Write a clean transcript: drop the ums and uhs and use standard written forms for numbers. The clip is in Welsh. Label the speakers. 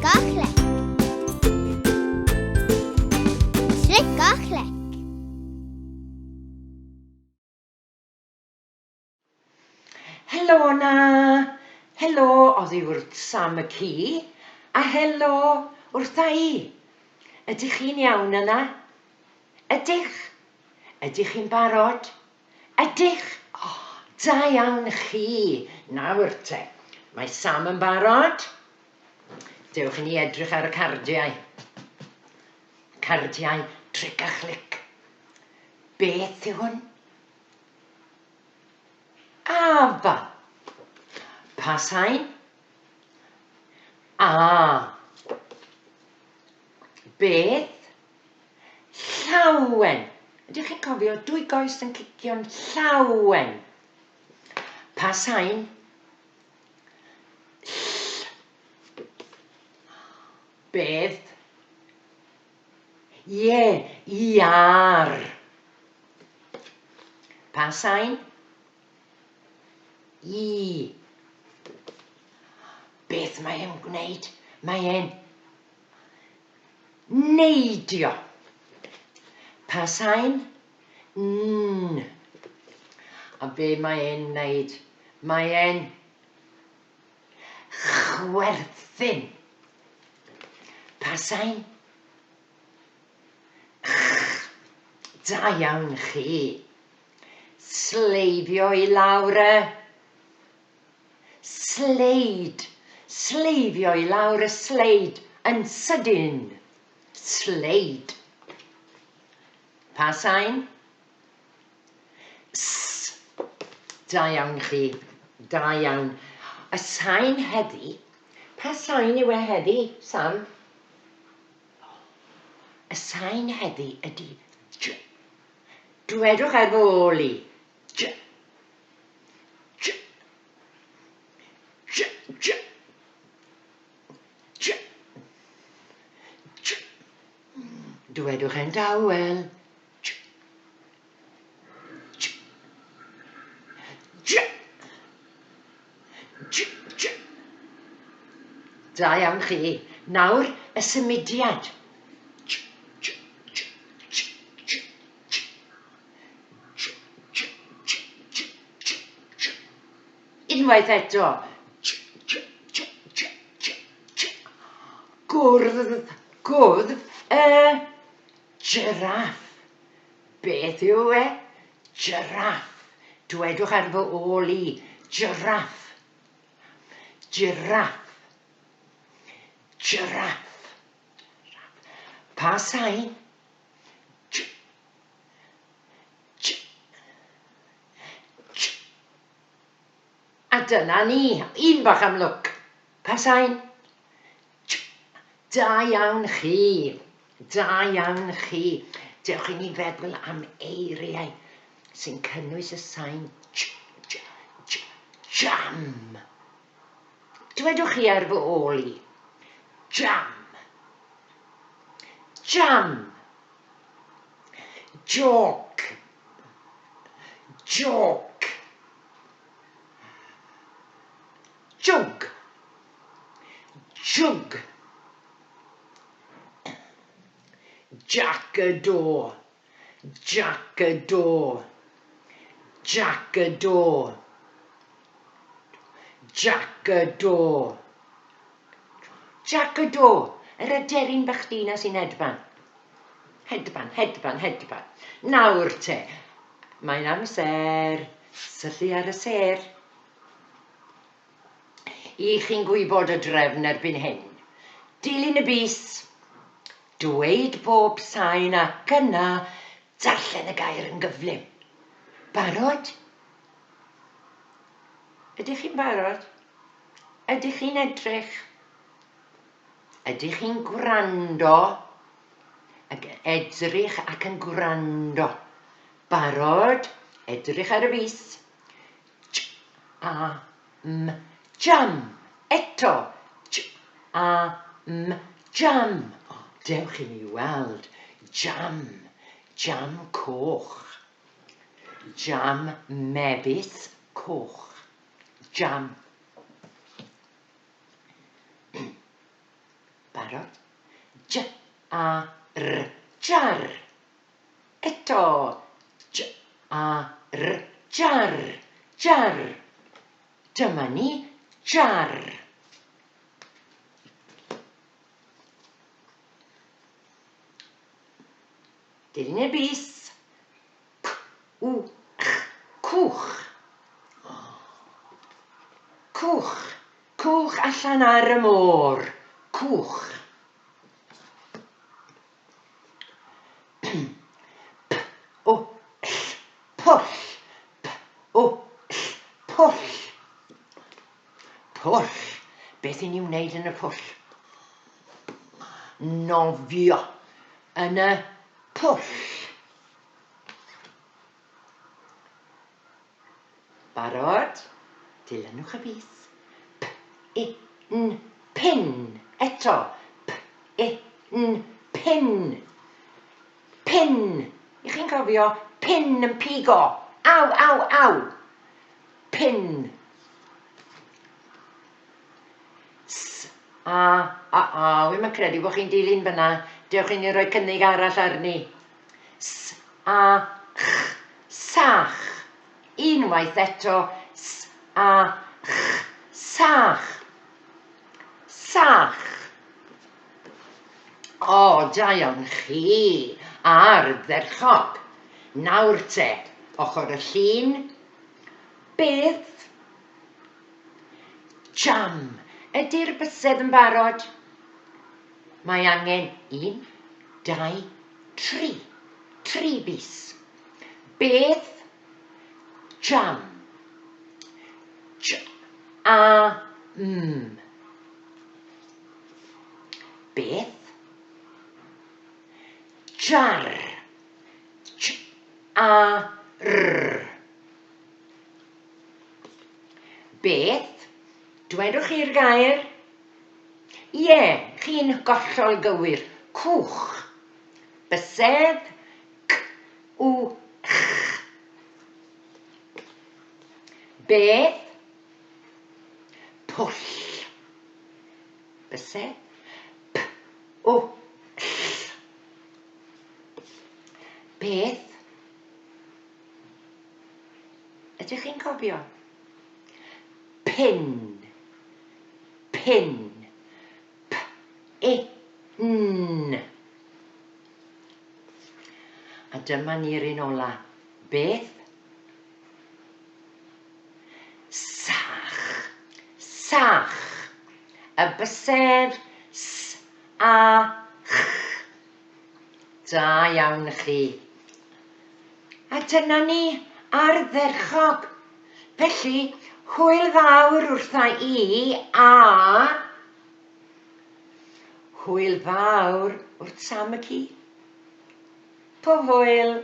Speaker 1: Clic a chlic. Clic a chlic.
Speaker 2: Helo 'na! Helo oddi wrth Sam y ci, a helo wrtha i. Ydych chi'n iawn yna? Ydych? Ydych chi'n barod? Ydych? O, da iawn chi! Nawr te, mae Sam yn barod. Dewch i ni edrych ar y cardiau. Cardiau tric a chlic. Beth yw hwn? Afal. Pa sain? A. Beth? Llawen. Ydych chi'n cofio dwy goes yn cicio'n llawen? Pa sain? Ll. Beth? Ie, iar. Pa sain? I. Beth mae e'n gwneud? Mae e'n neidio. Pa sain? N. A be mae e'n wneud? Mae e'n chwerthin. Pa sain? Ch. Da iawn chi. Sleifio i lawr y sleid. Sleifio i lawr y sleid yn sydyn. Sleid. Pa sain? S. Da iawn chi. Da iawn. Y sain heddi. Pa sain yw e heddi, Sam? Y sain heddi ydy j. Dwedwch ar fy ôl i. J. J. J. J. J. J. Dwedwch e'n dawel. J. J. J. J. J. Da iawn chi. Nawr, y symudiad. J. J. J. J. J. J. J. J. J. J. J. J. Unwaith eto. J. J. J. J. J. J. Gwrdd, gwddf y Jiráff. Beth yw e? Jiráff. Dwedwch ar fy ôl i. Jiráff. Jiráff. Jiráff. Pa sain? J. J. J. A dyna ni. Un bach am lwc. Pa sain? Da iawn chi! Da iawn chi! Dewch i ni feddwl am eiriau sy'n cynnwys y sain j, j, j, jam. Dwedwch chi ar fy ôl i. Jam. Jam. Jôc. Jôc. Jwg. Jwg. Jac y do. Jac y do. Jac y do. Jac y do. Jac y do. Yr aderyn bach du 'na sy'n hedfan. Hedfan, hedfan, hedfan. Nawr te, mae'n amser syllu ar y sêr. I chi'n gwybod y drefn erbyn hyn. Dilyn y bys, dweud bob sain ac yna darllen y gair yn gyflym. Barod? Ydych chi'n barod? Ydych chi'n edrych? Ydych chi'n gwrando? Ac edrych ac yn gwrando. Barod? Edrych ar y bys. J A M jam! Eto! J A M jam! O, dewch i ni weld. Jam. Jam coch. Jam mefus coch. Jam. Barod? J A R jar. Eto. J A R jar. Jar. Dyma ni, jar. Dilyn y bys. C W ch cwch. Cwch. Cwch allan ar y môr. Cwch. P O L pwll. P O L pwll. Pwll. Beth i ni wneud yn y pwll? Nofio yn y pwll. Barod? Dilynwch y bys. P, I, N, pin. Eto. P, I, N, pin. Pin. I chi'n cofio? Pin yn pigo. Aw, aw, aw. Pin. S, A, a, a. Wi'm yn credu bod chi'n dilyn fyna. Dewch i ni roi cynnig arall arni. S, A, ch, sach. Unwaith eto, s, a, ch, sach. Sach. O, da iawn chi. Ardderchog. Nawr te, ochr y llun. Beth? Jam! Ydy'r bysedd yn barod? Mae angen un, dau, tri. Tri bys. Beth? Jam. J A M. Beth? Jar. J A R. Beth? Dwedwch chi'r gair? Ie, chi'n gollol gywir. Cwch. Bysedd. C W ch. Beth? Pwll. Bysedd. P W ll. Beth? Ydych chi'n cofio? Pin. Pin. P I N. A dyma ni'r un ola. Beth? Sach. Sach. Y bysedd S A ch. Da iawn chi. A dyna ni, ardderchog. Felly, hwyl fawr wrtha i a hwyl fawr wrth Sam y ci. Pob hwyl!